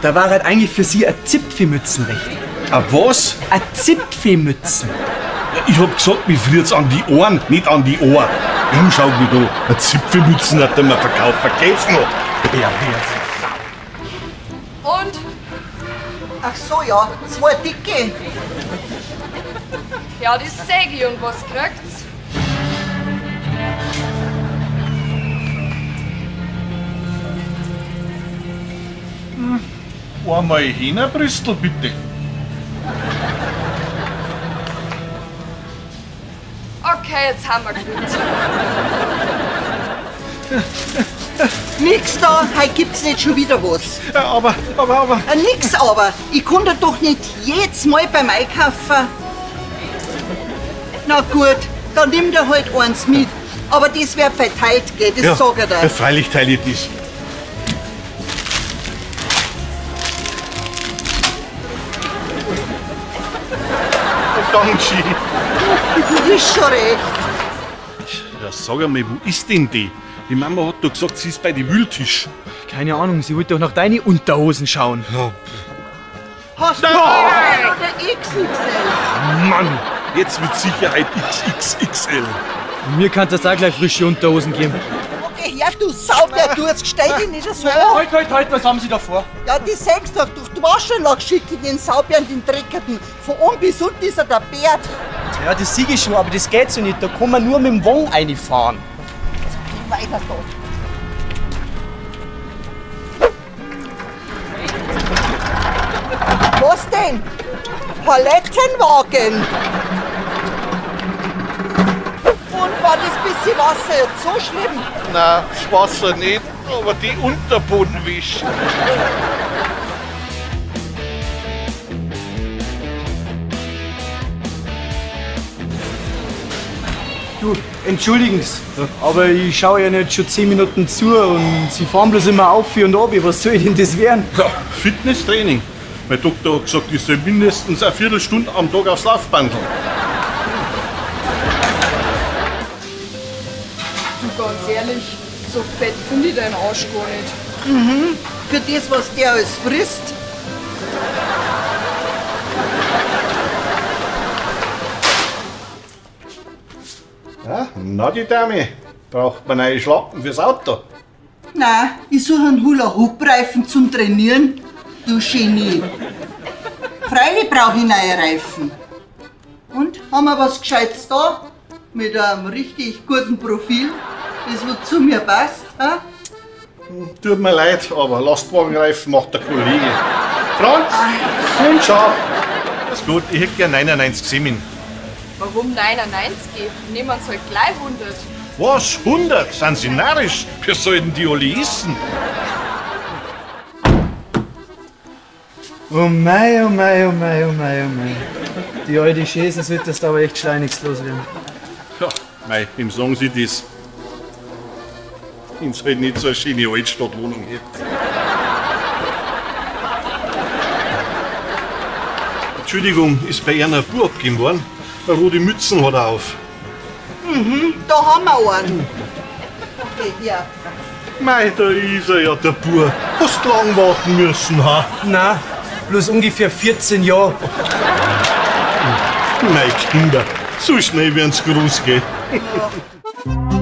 Da war halt eigentlich für Sie eine Zipfelmützen recht. A was? Eine Zipfelmützen. Ja, ich hab gesagt, mir friert's an die Ohren, nicht an die Ohren. Schau mich da, eine Zipfelmützen hat er mir verkauft. Vergeht's noch? Ja, und? Ach so, ja, zwei dicke. Ja, das sag ich. Und was kriegt's? Einmal Hähnerbrüstel, bitte. Okay, jetzt haben wir gut. Nix da, heute gibt's nicht schon wieder was. Ja, aber. Nix aber. Ich kann da doch nicht jedes Mal beim Einkaufen. Na gut, dann nimm dir halt eins mit. Aber das wird verteilt, gell? Das ja, sag ich dir. Ja, freilich teile ich das. Dankeschön. Ist schon recht. Ja, sag einmal, wo ist denn die? Die Mama hat doch gesagt, sie ist bei dem Wühltisch. Keine Ahnung, sie wollte doch nach deine Unterhosen schauen. Ja. Hast du L oder XXL? Mann, jetzt mit Sicherheit XXXL. Und mir kannst du auch gleich frische Unterhosen geben. Okay, ja, du Saubär, du jetzt stell dich nicht so an. Halt, was haben Sie da vor? Ja, die sechs doch, durch die Waschanlage schicke ich den Saubären, den Dreckerten. Von oben bis unten ist er der Bärt. Ja, das sehe ich schon, aber das geht so nicht. Da kann man nur mit dem Wagen reinfahren. Jetzt geh weiter da. Was denn? Palettenwagen! Und war das bisschen Wasser jetzt so schlimm? Nein, das Wasser nicht, aber die Unterbodenwäsche. Du, entschuldigen Sie, aber ich schaue ja nicht schon 10 Minuten zu und Sie fahren bloß immer auf und ab. Was soll denn das werden? Ja, Fitnesstraining. Mein Doktor hat gesagt, ich soll mindestens eine Viertelstunde am Tag aufs Laufband. Du, ganz ehrlich, so fett finde ich deinen Arsch gar nicht. Mhm, für das, was der alles frisst. Ja, na die Dame, braucht man neue Schlappen fürs Auto? Nein, ich suche einen Hula-Hoop-Reifen zum Trainieren. Du Genie. Freilich brauche ich neue Reifen. Und, haben wir was Gescheites da? Mit einem richtig guten Profil, das wo zu mir passt. Ha? Tut mir leid, aber Lastwagenreifen macht der Kollege. Franz, und schau. Ist gut, ich hätte gern 99 Semin. Warum 99? Nehmen wir uns halt gleich 100. Was? 100? Sind Sie narrisch? Wir sollten die alle essen. Oh mei, oh mei, oh mei, oh mei, oh mei. Die alte Schäsen solltest aber echt schleunigst loswerden. Ja, mei, wem sagen Sie das? Wenn's halt nicht so eine schöne Altstadtwohnung hätte. Entschuldigung, ist bei einer ein Bub abgegeben worden? Eine rote Mützen hat er auf. Mhm, da haben wir einen. Okay, hier. Mei, da ist er ja, der Bub. Hast lang warten müssen, ha? Nein, bloß ungefähr 14 Jahre. Mei Kinder, so schnell werden's groß, gell? Ja.